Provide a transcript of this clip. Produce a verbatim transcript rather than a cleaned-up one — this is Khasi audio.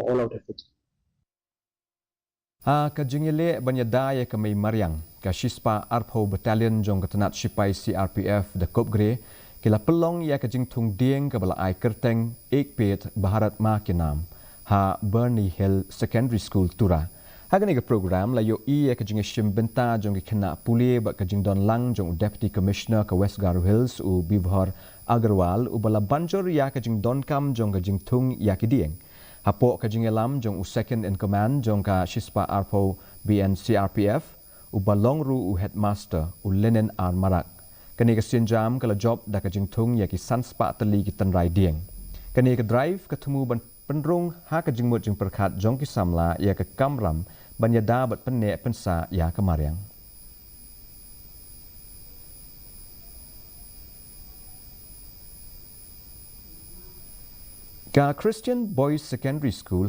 all out efforts. Ha ka jingïaleh ban ïada ïa ka mei mariang, ka shispah arphew Battalion jong ka tnat shipai C R P F da Kopgre ki la pynlong ïa ka jingthung dieng kaba la ai kyrteng Ek Ped Bharat Maa Ke Naam ha Byrni Hill Secondary School, Tura. Ha kane ka program la ïohi ïa ka jingïashim bynta jong ki khynnah pule bad ka jingdon lang jong u Deputy Commissioner ka West Garo Hills, u Bibhor Agarwal, uba la banjur ïa ka jingdonkam jong ka jingthung ïa ki dieng. Hapoh ka jingïalam jong u Second in Command jong ka shispah arphew B N C R P F, uba long ruh u Headmaster, u Lenin R Marak, kane ka sienjam ka la jop da ka jingthung ïa ki sanspah tylli ki tynrai dieng. Kane ka drive ka thmu ban pynrung ha ka jingmut jingpyrkhat jong ki samla ïa ka kamram ban ïada bad pynneh pynsah ïa ka mariang. Ka Christian Boys Secondary School